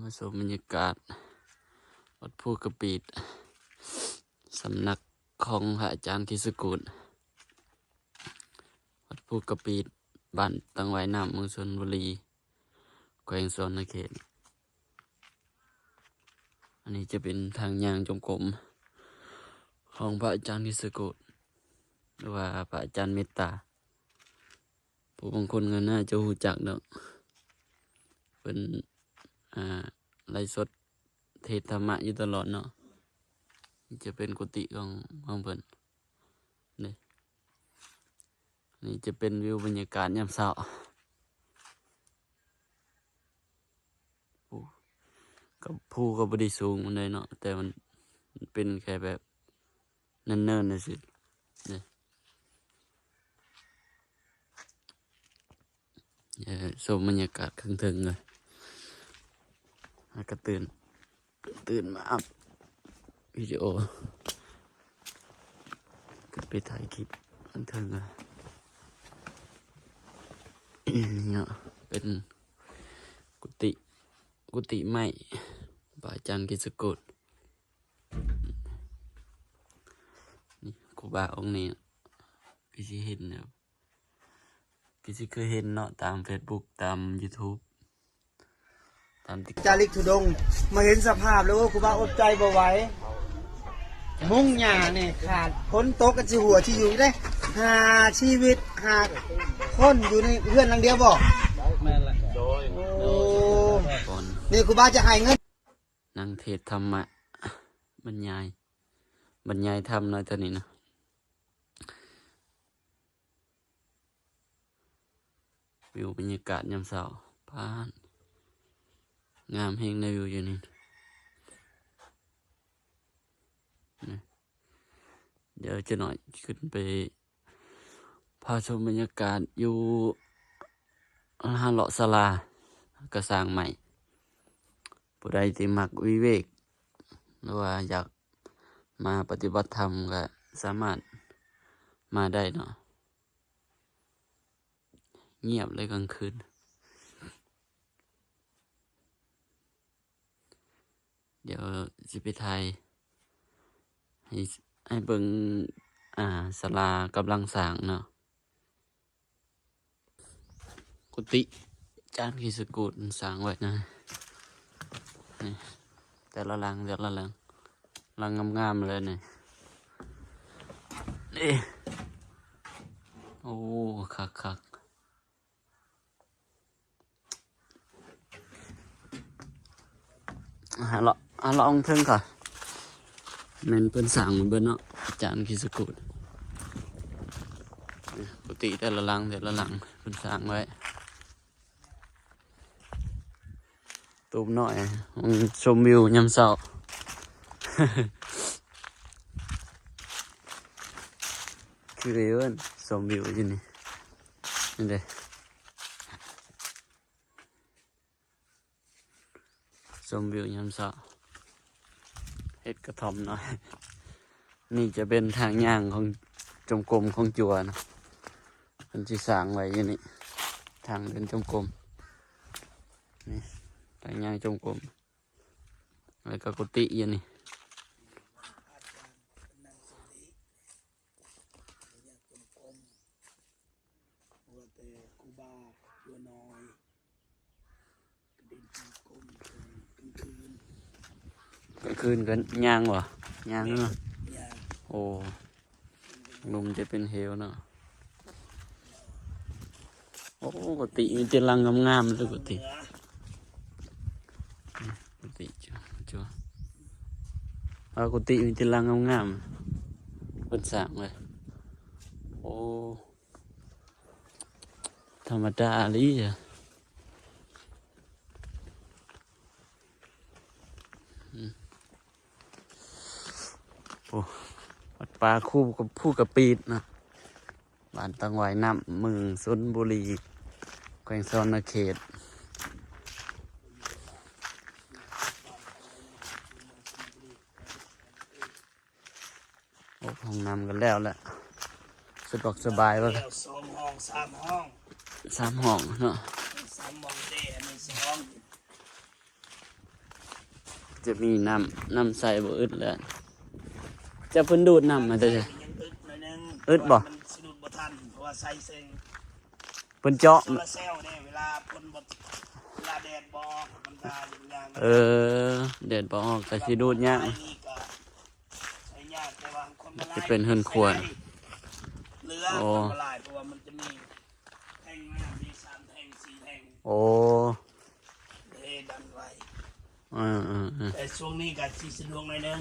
ມາຊົມບັນຍາກາດວັດພູກະປີດ ສຳນັກຂອງພະອາຈານທິດສະກູດ ວັດພູກະປີດ ບ້ານຕັງຫວາຍນ້ຳ ເມືອງຊົນບຸລີ ແຂວງສະຫວັນນະເຂດ. ອັນນີ້ຈະເປັນທາງຍ່າງຈົງກົມຂອງພະອາຈານທິດສະກູດ ຫຼືວ່າພະອາຈານເມດຕາ. ຜູ້ບາງຄົນກໍໜ້າຈະຮູ້ຈັກດອກ ເພິ່ນ ອ່າ ໄລຟ໌ສົດເທດທຳມະຢູ່ຕະຫຼອດເນາະ. ນີ້ຈະເປັນກຸຕິຂອງ ຂອງເພິ່ນເດ້. ນີ້ຈະເປັນວິວບັນຍາກາດຍາມເຊົ້າ. ໂອ້ ກໍພູກໍບໍ່ໄດ້ສູງປານໃດເນາະ ແຕ່ມັນ ມັນເປັນແຄ່ແບບເນີນໆ ຊື່ໆ ເດ້. ເອີ ຊົມບັນຍາກາດເທິງໆ ເລີຍ. ແລ້ວກໍຕື່ນ ຕື່ນມາອັບວິດີໂອ ຂຶ້ນໄປຖ່າຍຄລິບເທິງໆ ເລີຍເນາະ. ເປັນກຸຕິ ກຸຕິໄມ້ພະອາຈານກິດສະກຸດ. ນີ້ຄູບາອົງນີ້ ຄືຊິເຫັນແລ້ວ ຄືຊິເຄີຍເຫັນເນາະ ຕາມເຟສບຸກ ຕາມຢູທູບ ຕາມຕິກ ຈາລິກທຸດົງ ມາເຫັນສະພາບແລ້ວ ໂອ້ ຄູບາອົດໃຈບໍ່ໄຫວ. ມຸງຫຍ້ານີ້ຂາດ ຝົນຕົກກໍຊິຮົ່ວຊິຢູ່ເດ້. ຫ້າຊີວິດ ຫ້າຄົນຢູ່ໃນເຮືອນຫຼັງດຽວບໍ່? ແມ່ນລະ ໂດຍ ໂອ້ ນີ້ຄູບາຈະໃຫ້ເງິນ ນັ່ງເທດທຳມະ ບັນຍາຍ ບັນຍາຍທຳເນາະ ຕອນນີ້ເນາະ. ວິວບັນຍາກາດຍາມເຊົ້າ ປາດ ງາມແຮງໃນວິວຢູ່ນີ້. ນີ້ ດຽວຈັກໜ້ອຍຂຶ້ນໄປພາຊົມບັນຍາກາດຢູ່ ຫາເລາະສາລາກະສ້າງໃໝ່. ຜູ້ໃດທີ່ມັກວິເວກ ຫຼືວ່າຢາກມາປະຕິບັດທຳ ກະສາມາດມາໄດ້ເນາະ. ງຽບເລີຍກາງຄືນ. ດຽວຊິໄປຖ່າຍໃຫ້ ໃຫ້ເບິ່ງ ອ່າ ສາລາກຳລັງສ້າງເນາະ. ກຸຕິອາຈານກິດສະກຸດສ້າງໄວ້ນະ. ນີ້ ແຕ່ລະຫຼັງ ແຕ່ລະຫຼັງ ຫຼັງງາມໆ ເລີຍນີ້. ນີ້ ໂອ້ ຄັກໆ. ຫາເລາະ ຫາເລາະເທິງກ່ອນ. ແມ່ນເພິ່ນສ້າງເບິດເນາະ ອາຈານກິດສະກຸດ. ກຸຕິແຕ່ລະຫຼັງ ແຕ່ລະຫຼັງເພິ່ນສ້າງໄວ້. ຕູບນ້ອຍ ຊົມວິວຍາມເຊົ້າ. ຄືເອີ້ນຊົມວິວຢູ່ນີ້ ນີ້ເດ້. ຊົມວິວຍາມເຊົ້າ ເຮັດກະທ່ອມນ້ອຍ. ນີ້ຈະເປັນທາງຍ່າງຂອງ ຈົງກົມຂອງຈົວນະ ເພິ່ນຊິສ້າງໄວ້ຢູ່ນີ້ ທາງເດີນຈົງກົມ. ນີ້ທາງຍ່າງຈົງກົມ ແລ້ວກໍກຸຕິຢູ່ນີ້. ວ່າແຕ່ຄູບາຕົວນ້ອຍ ກາງຄືນກໍຍ່າງບໍ່? ຍ່າງເນາະ. ໂອ້ ລຸ່ມຈະເປັນເຫວເນາະ. ໂອ້ ກຸຕິມີແຕ່ຫຼັງງາມໆ ເລີຍ ກຸຕິ ກຸຕິ ເຈົ້າ ເຈົ້າ ວ່າກຸຕິມີແຕ່ຫຼັງງາມໆ ເພິ່ນສ້າງໄວ້. ໂອ້ ທຳມະດາອີ່ຫຼີ. ໂອ້ ວັດປ່າພູກະ ພູກະປີດນະ ບ້ານຕັງຫວາຍນ້ຳ ເມືອງຊົນບຸລີ ແຂວງສະຫວັນນະເຂດ. ໂອ້ ຫ້ອງນ້ຳກໍແລ້ວແຫຼະ ສະດວກສະບາຍເວີ້ຍ. ແລ້ວສອງຫ້ອງ ສາມຫ້ອງ ສາມຫ້ອງເນາະ ສາມຫ້ອງເດ້ ອັນນີ້ສອງ. ຈະມີນ້ຳ ນ້ຳໃຊ້ບໍ່ອຶດແລ້ວ. ຈະເພິ່ນດູດນ້ຳມາແຕ່ໃສ? ຍັງອຶດໜ້ອຍໜຶ່ງ ອຶດບໍ່? ເພາະວ່າມັນສະດຸດບໍ່ທັນ ເພາະວ່າໃຊ້ເຊິ່ງ ເພິ່ນເຈາະ ໂຊລາເຊວເດ້ ເວລາຝົນບໍ່ ເວລາແດດບໍ່ອອກ ມັນກໍຫຍັງຍາກ. ເອີ ແດດບໍ່ອອກກໍຊິດູດຍາກ. ນີ້ກໍໃຊ້ຍາກ ແຕ່ວ່າຄົນມາຫຼາຍ ຈະເປັນເຮືອນຄົວ ເຫຼືອ ໂອ້ ຄົນມາຫຼາຍ ເພາະວ່າມັນຈະມີແທ່ງນ້ຳ ມີສາມແທ່ງ ສີ່ແທ່ງ. ໂອ້ ເດ້ ດັນໄວ້. ເອີໆໆ ແຕ່ຊ່ວງນີ້ກໍຊິສະດວກໜ້ອຍໜຶ່ງ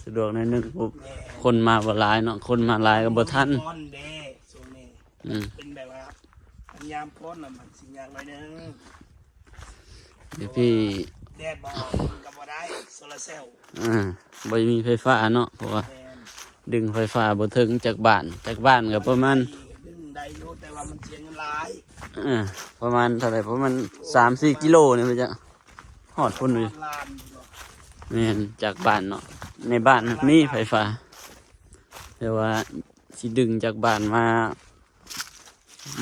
ສະດວກໜ້ອຍໜຶ່ງ. ແມ່ນ ຄົນມາບໍ່ຫຼາຍເນາະ ຄົນມາຫຼາຍກໍບໍ່ທັນ ຮ້ອນເດ້ຊ່ວງນີ້. ອືມ ເປັນແບບວ່າ ຍາມຝົນນະ ມັນຊິຍາກໜ້ອຍໜຶ່ງ. ເດ ເພາະວ່າແດດບໍ່ອອກ ມັນກໍບໍ່ໄດ້ ໂຊລາເຊວ. ເອີ ບໍ່ມີໄຟຟ້າເນາະ ເພາະວ່າ ແມ່ນ ດຶງໄຟຟ້າບໍ່ເຖິງຈາກບ້ານ ຈາກບ້ານກໍປະມານ ດຶງໄດ້ຢູ່ ແຕ່ວ່າມັນເສຍເງິນຫຼາຍ. ເອີ ປະມານເທົ່າໃດ? ປະມານສາມສີ່ກິໂລນີ້ ມັນຈະຮອດພຸ້ນຢູ່. ແມ່ນ ຈາກບ້ານເນາະ ໃນບ້ານມີໄຟຟ້າ ແຕ່ວ່າຊິດຶງຈາກບ້ານມາ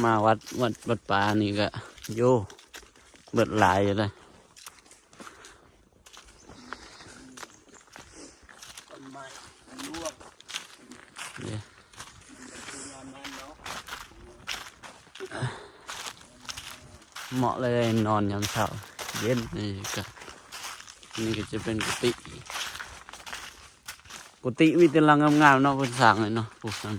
ມາວັດ ວັດ ວັດປ່ານີ້ກະ ໂຢ ເບິດຫຼາຍຢູ່ເດ້. ເໝາະເລີຍນອນຍາມເຊົ້າ ເຢັນ. ນີ້ກະ ນີ້ກະຈະເປັນກຸຕິ ກຸຕິມີແຕ່ຫຼັງງາມໆເນາະ ເພິ່ນສ້າງໃຫ້ເນາະ ພວກນັ້ນ.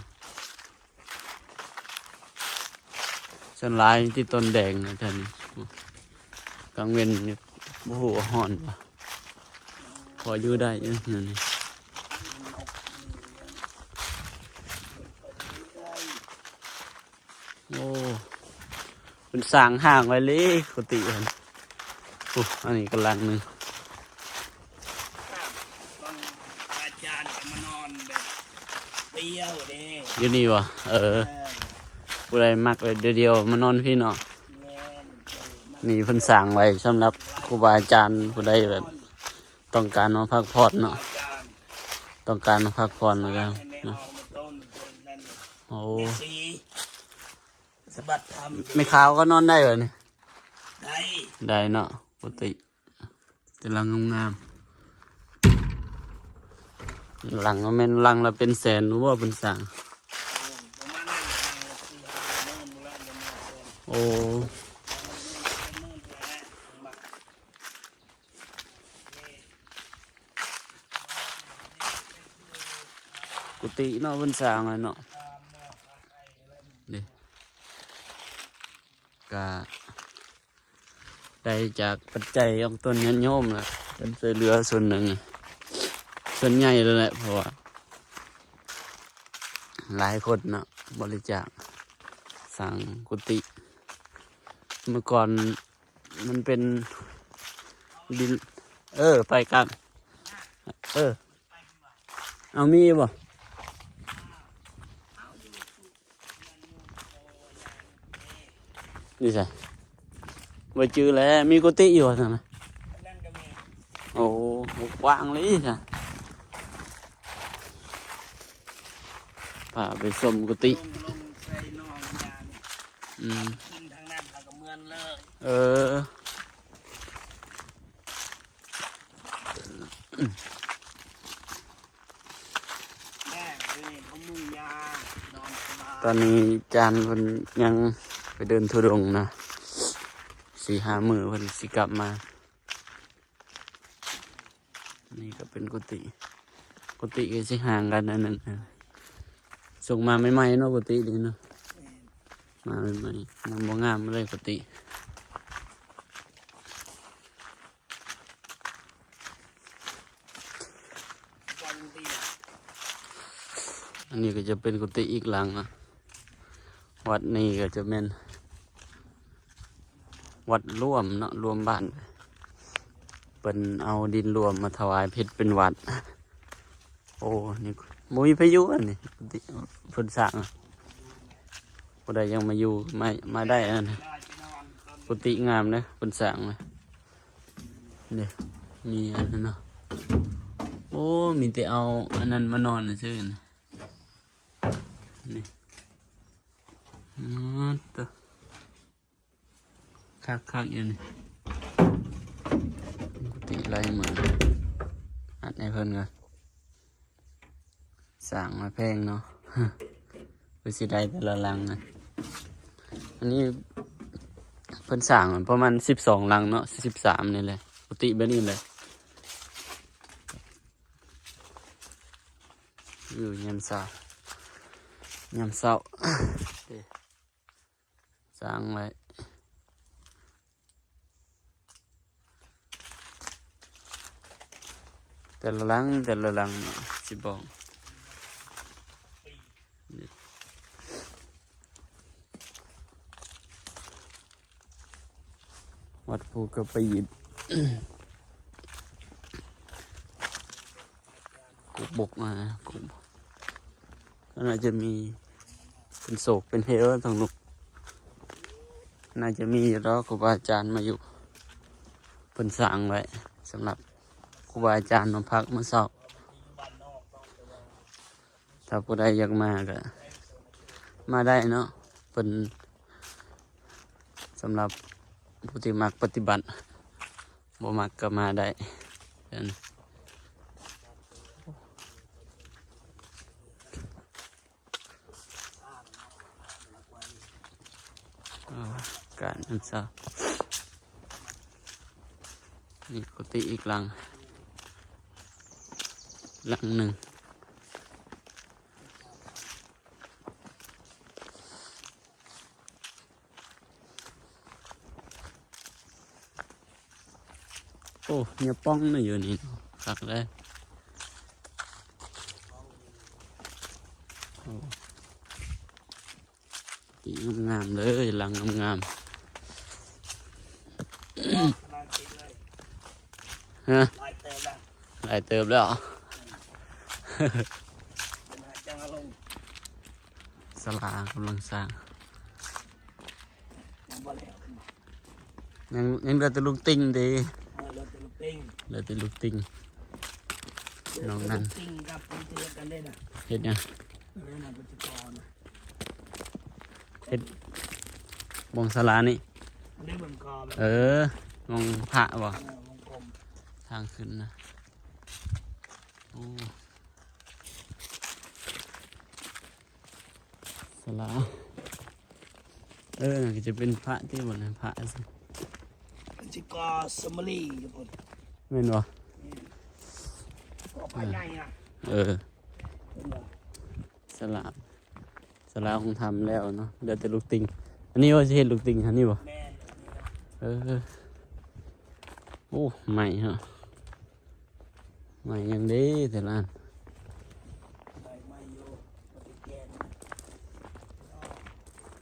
ສ່ວນຫຼາຍທີ່ຕົ້ນແດງນະ ແຖວນີ້ ກາງເວັນນີ້ບໍ່ຮູ້ວ່າຮ້ອນບໍ່ ພໍຢູ່ໄດ້ຢູ່ແນວນີ້. ໂອ້ ເພິ່ນສ້າງຫ້າງໄວ້ເລີຍ ກຸຕິຫັ້ນ. ໂອ້ ອັນນີ້ກຳລັງໜຶ່ງ ບາງອາຈານກໍມານອນແບບດຽວເດ້ ຢູ່ນີ້ບໍ່? ເອີ ເອີ ຜູ້ໃດມັກແບບດຽວໆ ມານອນພີ້ເນາະ. ແມ່ນ ນີ້ເພິ່ນສ້າງໄວ້ສຳລັບຄູບາອາຈານ ຜູ້ໃດແບບຕ້ອງການມາພັກຜ່ອນເນາະ ຕ້ອງການມາພັກຜ່ອນແລ້ວກໍເນາະ. ໂອ້ ສະບັດທຳ ແມ່ຂາວກໍນອນໄດ້ບໍ່ນີ້? ໄດ້ ໄດ້ເນາະ ປົກກະຕິ ແຕ່ຫຼັງງາມໆ ຫຼັງແມ່ນຫຼັງລະເປັນແສນບໍ່ ເພິ່ນສ້າງ. ໂອ້ ກຸຕິເນາະ ເພິ່ນສ້າງໄວ້ເນາະ ເດ້ ກະໄດ້ຈາກປັດໄຈຂອງຕົນຍາດໂຍມລະ ເພິ່ນຊ່ວຍເຫຼືອສ່ວນໜຶ່ງ ສ່ວນໃຫຍ່ເລີຍແຫຼະ ເພາະວ່າຫຼາຍຄົນເນາະ ບໍລິຈາກສ້າງກຸຕິ. ເມື່ອກ່ອນ ມັນເປັນດິນ ເອີ ໄປກັນ ເອີ ເອົາມີຢູ່ບໍ່? ຢູ່ໃສ? ບໍ່ຈື່ແລ້ວ ມີກຸຕິຢູ່ຫັ້ນນະ. ໂອ້ ກວ້າງເລີຍຊະ. ພາໄປຊົມກຸຕິ. ອືມ ເອີ ຕອນນີ້ຈານເພິ່ນຍັງໄປເດີນທຸດົງນະ ສີ່ຫ້າມື້ເພິ່ນຊິກັບມາ. ນີ້ກໍເປັນກຸຕິ ກຸຕິກໍຊິຫ່າງກັນໜ້ອຍໜຶ່ງ. ສົ່ງມາໃໝ່ໆເນາະ ກຸຕິນີ້ເນາະ ມາໃໝ່ໆ ຍັງບໍ່ງາມເລີຍກຸຕິ. ອັນນີ້ກໍຈະເປັນກຸຕິອີກຫຼັງນະ. ວັດນີ້ກໍຈະແມ່ນວັດລວມເນາະ ລວມບ້ານ ເພິ່ນເອົາດິນລວມມາຖວາຍເຮັດເປັນວັດ. ໂອ້ ນີ້ບໍ່ມີໃຜຢູ່ ອັນນີ້ເພິ່ນສ້າງ. ຜູ້ໃດຢາກມາຢູ່ ມາ ມາໄດ້ ອັນນັ້ນ ກຸຕິງາມເດ້ ເພິ່ນສ້າງ. ເດ້ ມີອັນນັ້ນເນາະ. ໂອ້ ມີແຕ່ເອົາອັນນັ້ນມານອນຊື່ໆ ນີ້. ອືມ ຕະ ຄັກໆ ຢູ່ນີ້ ກຸຕິລາຍມື. ອັນໃຫ້ເພິ່ນກໍສ້າງມາແພງເນາະ ເພື່ອຊິໄດ້ແຕ່ລະຫຼັງນະ. ອັນນີ້ເພິ່ນສ້າງປະມານສິບສອງຫຼັງເນາະ ສິບສາມນີ້ແຫຼະ ປົກກະຕິແບບນີ້ແຫຼະ. ຢູ່ຍາມເຊົ້າ ຍາມເຊົ້າ ເດ້ ສ້າງໄວ້ ແຕ່ລະຫຼັງ ແຕ່ລະຫຼັງເນາະ ຊິບອກ ວັດພູກະປີດ ກຸກບົກມາ ກຸກ ກໍໜ້າຈະມີ ເປັນໂສກເປັນເຫວທາງນັ້ນ ໜ້າຈະມີຢູ່ດອກ ຄູບາອາຈານມາຢູ່ ເພິ່ນສ້າງໄວ້ສຳລັບຄູບາອາຈານມາພັກມາເຊົາ. ຖ້າຜູ້ໃດຢາກມາກໍມາໄດ້ເນາະ ເພິ່ນ ສຳລັບຜູ້ທີ່ມັກປະຕິບັດ ບໍ່ມັກກໍມາໄດ້ ເອີ ອາ ການນຳເຊົ້າ ນີ້ກຸຕິອີກຫຼັງ ຫຼັງໜຶ່ງ. ໂອ້ ເຫຍື້ອປ່ອງນະຢູ່ນີ້ເນາະ ຄັກເລີຍ. ໂອ້ ຕິງາມໆເລີຍ ຫຼັງງາມໆ. ຮະ ຫຼາຍເຕີບແລ້ວ ຫຼາຍເຕີບແລ້ວ. ສາລາກຳລັງສ້າງ ຍັງບໍ່ແລ້ວ ຍັງ ຍັງເຫຼືອແຕ່ລູກຕິ່ງເດ້. ເອີ ເຫຼືອແຕ່ລູກຕິ່ງ ເຫຼືອແຕ່ລູກຕິ່ງ. ນ້ອງນັ້ນ ເຫຼືອແຕ່ລູກຕິ່ງກັບເພິ່ນເຮັດກັນເດ້ນະ. ເຮັດຫຍັງ? ເອີ ນັ້ນເພິ່ນຊິກໍ່ນະ ເຮັດບ່ອງສາລານີ້ ເດ້ ບ່ອງກໍ່ ເອີ ບ່ອງພະບໍ່? ເອີ ວົງກົມ ທາງຂຶ້ນນະ. ໂອ້ ສາລາ ເອີ ນັ້ນກໍຈະເປັນພະຕິ ບໍ່ນະ ພະ ມັນຊິກໍ່ສາມະລີຢູ່ພຸ້ນ ແມ່ນບໍ່? ແມ່ນ ກໍ່ພະໃຫຍ່ນະ. ເອີ ເຫັນບໍ່? ສາລາ ສາລາຂອງທຳແລ້ວເນາະ ເຫຼືອແຕ່ລູກຕິ່ງ. ອັນນີ້ວ່າຊິເຮັດລູກຕິ່ງຫັ້ນນີ້ບໍ່? ແມ່ນ ເອີ ໂອ້ ໃໝ່ເນາະ. ໃໝ່ຫຍັງເດ້ແຕ່ລະອັນ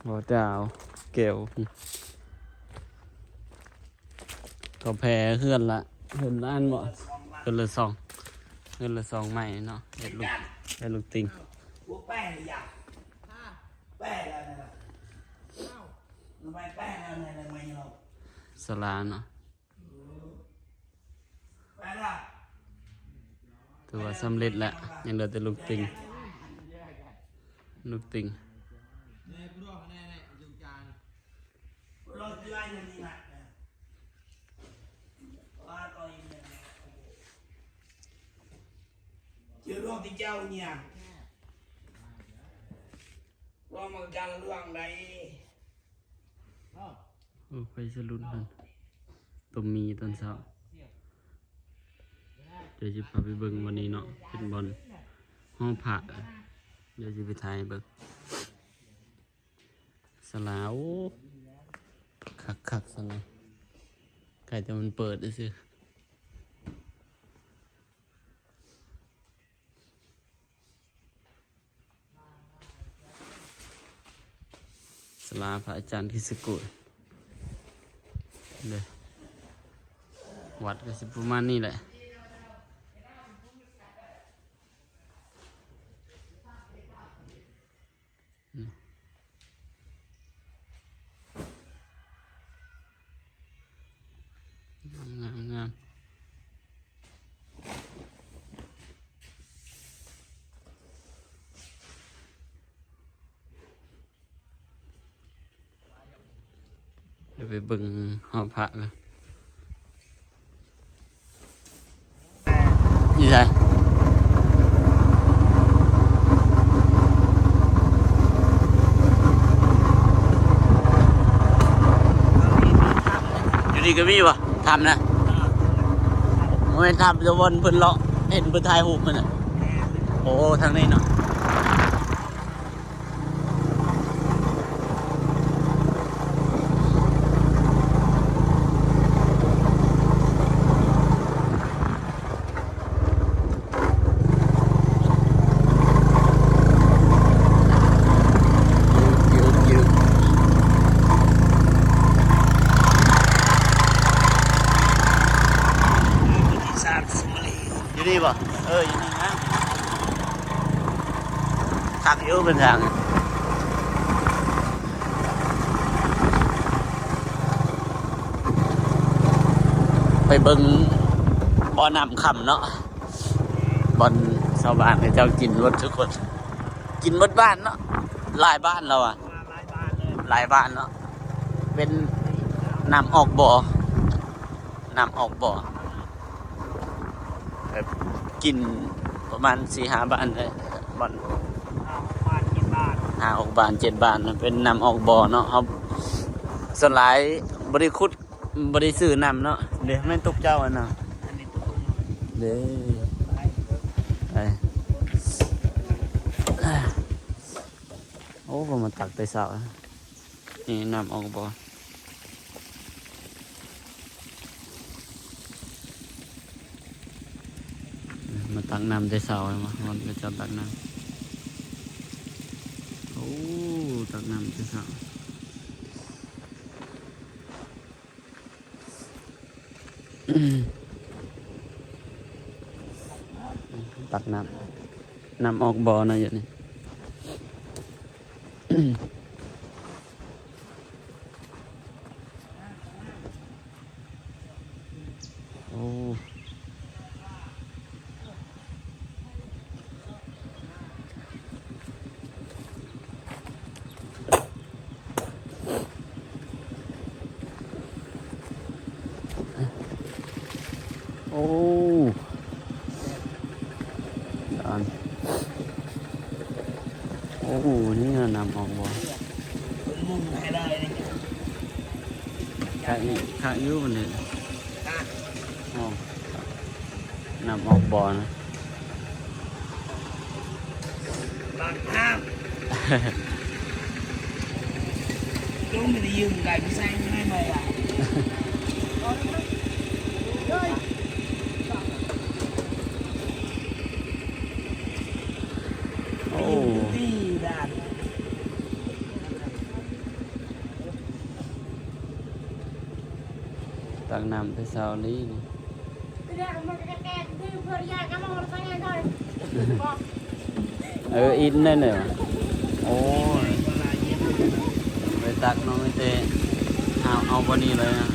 ບໍ່ດາວ ແກ້ວ ກໍແຜ່ເຮືອນລະ ເຮືອນລະອັນບໍ່? ເຮືອນລະສອງ ເຮືອນລະສອງໄມ້ເນາະ ເຮັດລູກ ເຮັດລູກຕິ່ງ. ສາລາເນາະ ຖືວ່າສຳເລັດແລ້ວ ຍັງເຫຼືອແຕ່ລູກຕິ່ງ ລູກຕິ່ງ. ໂອ້ ໄຟສະຫຼຸດຫັ້ນ ຕົ້ມໝີ່ຕອນເຊົ້າ. ດຽວຊິພາໄປເບິ່ງບ່ອນນີ້ເນາະ ເປັນບ່ອນຫໍພະ ດຽວຊິໄປຖ່າຍໃຫ້ເບິ່ງ. ສາລາ ໂອ້ ຄັກໆ ສາລາ ໃກ້ແຕ່ມັນເປີດຊື່ໆ. ສາລາພະອາຈານຄິດສະກຸເດີ ວັດກໍຊິປະມານນີ້ແຫຼະ. ງາມໆ ດຽວໄປເບິ່ງຫໍພະກ່ອນ. ນີ້ ໃສ ຢູ່ນີ້ກໍມີບໍ່ ຖ້ຳນະ? ບໍ່ແມ່ນຖ້ຳ ແຕ່ບ່ອນເພິ່ນເລາະ ເຫັນເພິ່ນຖ່າຍຮູບຫັ້ນນະ. ໂອ້ ທາງນີ້ເນາະ. ຢູ່ນີ້ບໍ່? ເອີ ຢູ່ນີ້ນະ. ຄັກຢູ່ເປັນທາງ ໄປເບິ່ງບໍ່ນ້ຳຄຳເນາະ ບ່ອນຊາວບ້ານເຂົາເຈົ້າກິນໝົດທຸກຄົນ ກິນໝົດບ້ານເນາະ ຫຼາຍບ້ານແລ້ວອະ ຫຼາຍບ້ານເນາະ ເປັນນ້ຳອອກບໍ່ ນ້ຳອອກບໍ່ ແບບກິນປະມານສີ່ຫ້າບ້ານເດ້ ບ່ອນຫ້າຫົກບ້ານ ເຈັດບ້ານ ຫ້າຫົກບ້ານ ເຈັດບ້ານ ເປັນນ້ຳອອກບໍ່ເນາະ. ເຮົາສ່ວນຫຼາຍບໍ່ໄດ້ຂຸດ ບໍ່ໄດ້ຊື້ນ້ຳເນາະ. ເດ້ ແມ່ນຕຸກເຈົ້າຫັ້ນນະ ອັນນີ້ຕຸກເນາະ ເດ້ ໄປ ໂອ້ ເພິ່ນມາຕັກແຕ່ເຊົ້າ. ນີ້ນ້ຳອອກບໍ່ ມາຕັກນ້ຳແຕ່ເຊົ້າ ເຫັນບໍ່ ເຂົາເຈົ້າຕັກນ້ຳ. ໂອ້ ຕັກນ້ຳແຕ່ເຊົ້າ. ຕັກນ້ຳ ນ້ຳອອກບໍ່ນະ ຢູ່ນີ້. ໂອ້ ໂອ້ ອັນ ໂອ້ ນີ້ນ້ຳອອກບໍ່? ຄັກ ຄັກຢູ່ນີ້ ອອກ ນ້ຳອອກບໍ່ນະ? ບາງນ້ຳ ລົງໄປຢືມໄກ່ໄປໃສ່ໃຫ້ໃໝ່ລະ. ໂອ້ ຕັກນ້ຳແຕ່ເຊົ້ານີ້. ເອີ ອິນແນ່ເນາະ. ໂອ້ຍ ໄປຕັກເນາະ ມີແຕ່ເອົາ ເອົາບ່ອນນີ້ເລີຍນະ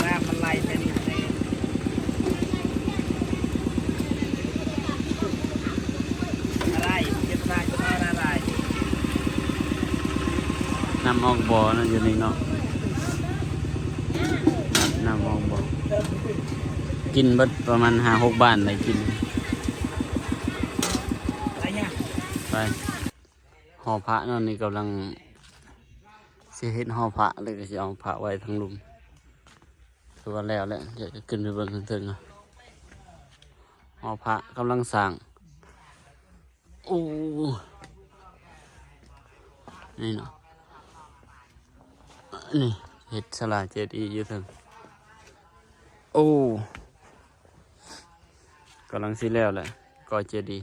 ນ້ຳມັນໄຫຼໄປນີ້. ນ້ຳອອກບໍ່ນະ ຢູ່ນີ້ເນາະ ນ້ຳ ນ້ຳອອກບໍ່. ກິນເບິດປະມານຫ້າຫົກບ້ານໄດ້ກິນ. ໄປ ຫໍພະເນາະ ນີ້ກຳລັງຊິເຮັດຫໍພະ ແລ້ວກໍຊິເອົາພະໄວ້ທາງລຸ່ມ. ຄືວ່າແລ້ວແຫຼະ ດຽວຈະຂຶ້ນໄປເບິ່ງເທິງໆ. ຫໍພະກຳລັງສ້າງ. ໂອ້ ນີ້ເນາະ ນີ້ເຮັດສາລາເຈດີຢູ່ເທິງ. ໂອ້ ກຳລັງຊິແລ້ວແຫຼະ ກໍ່ເຈດີ.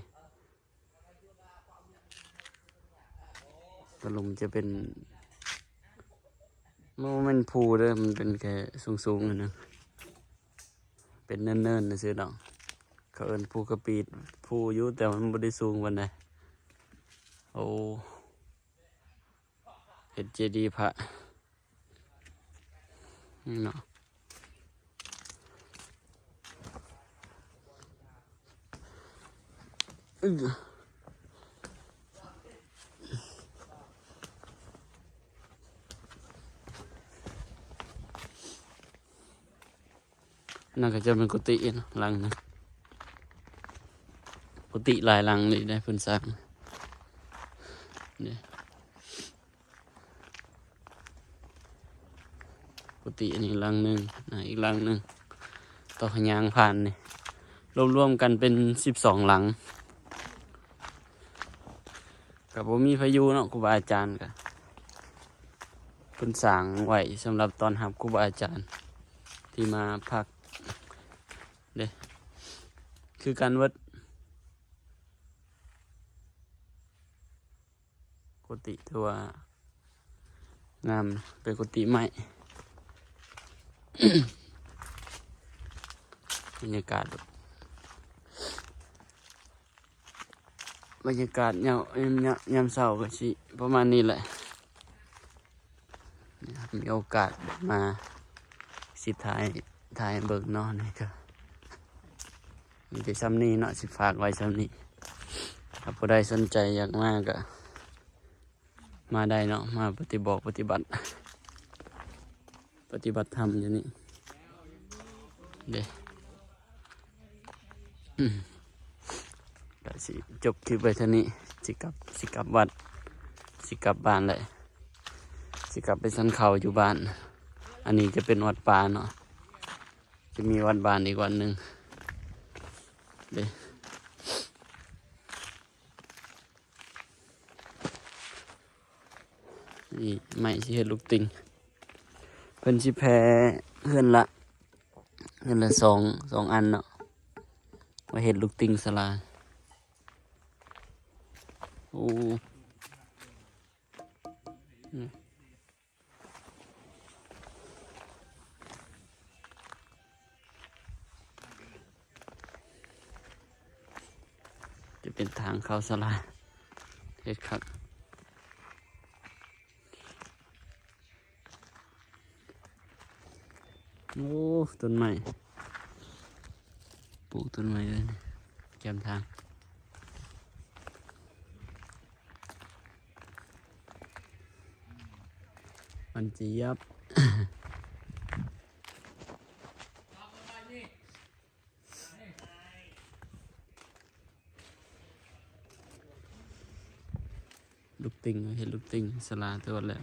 ຕະຫຼຸມຈະເປັນ ມັນບໍ່ແມ່ນພູເດີ້ ມັນເປັນແຄ່ສູງໆ ຫັ້ນນະ ເປັນເນີນໆ ຊື່ໆ ດອກ. ເຂົາເອີ້ນພູກະປີດ ພູຢູ່ ແຕ່ມັນບໍ່ໄດ້ສູງປານໃດ. ໂອ້ ເຮັດເຈດີພະ ນີ້ເນາະ. ອື ໂ ນັ້ນກໍຈະເປັນກຸຕິເນາະ ຫຼັງໜຶ່ງ. ກຸຕິຫຼາຍຫຼັງເລີຍໄດ໋ ເພິ່ນສ້າງເດ້. ກຸຕິອັນນີ້ຫຼັງໜຶ່ງນະ ອີກຫຼັງໜຶ່ງ ຕໍ່ຂະຫຍາງຜ່ານນີ້ ລວມໆກັນເປັນສິບສອງຫຼັງ. ກໍບໍ່ມີໃຜຢູ່ເນາະ ຄູບາອາຈານກໍ ເພິ່ນສ້າງໄວ້ສຳລັບຕ້ອນຮັບຄູບາອາຈານທີ່ມາພັກເດ້ ຄືກັນເບິດ. ກຸຕິຖືວ່າງາມ ເປັນກຸຕິໄມ້. ບັນຍາກາດ ບັນຍາກາດຍາມ ຍາມ ຍາມເຊົ້າກໍຊິປະມານນີ້ແຫຼະ. ມີໂອກາດມາ ຊິຖ່າຍ ຖ່າຍໃຫ້ເບິ່ງເນາະ. ນີ້ກໍມີແຕ່ຊ່ຳນີ້ເນາະ ຊິຝາກໄວ້ຊ່ຳນີ້. ຖ້າຜູ້ໃດສົນໃຈຢາກມາກໍມາໄດ້ເນາະ ມາປະຕິບັດ ປະຕິບັດ ປະຕິບັດທຳຢູ່ນີ້ເດ້. ອືມ ກະຊິຈົບຄລິບໄວ້ເທົ່ານີ້ ຊິກັບ ຊິກັບວັດ ຊິກັບບ້ານແຫຼະ ຊິກັບໄປສັນເຂົ້າຢູ່ບ້ານ. ອັນນີ້ຈະເປັນວັດປ່າເນາະ ຈະມີວັດບ້ານອີກວັດໜຶ່ງເດ້. ນີ້ໄມ້ຊິເຮັດລູກຕິ່ງ ເພິ່ນຊິແຜ່ເຮືອນລະ ເຮືອນລະສອງ ສອງອັນເນາະ ໄວ້ເຮັດລູກຕິ່ງສາລາ. ໂອ້ ອືມ ຈະເປັນທາງເຂົ້າສາລາ ເຮັດຄັກ. ໂອ້ ຕົ້ນໄມ້ ປູກຕົ້ນໄມ້ເລີຍ ແຄມທາງ. ມັນຈະຫຍັບ ລູກຕິ່ງ ເຮັດລູກຕິ່ງສາລາຕົວແລ້ວ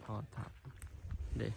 ພໍຖ້າເດ້.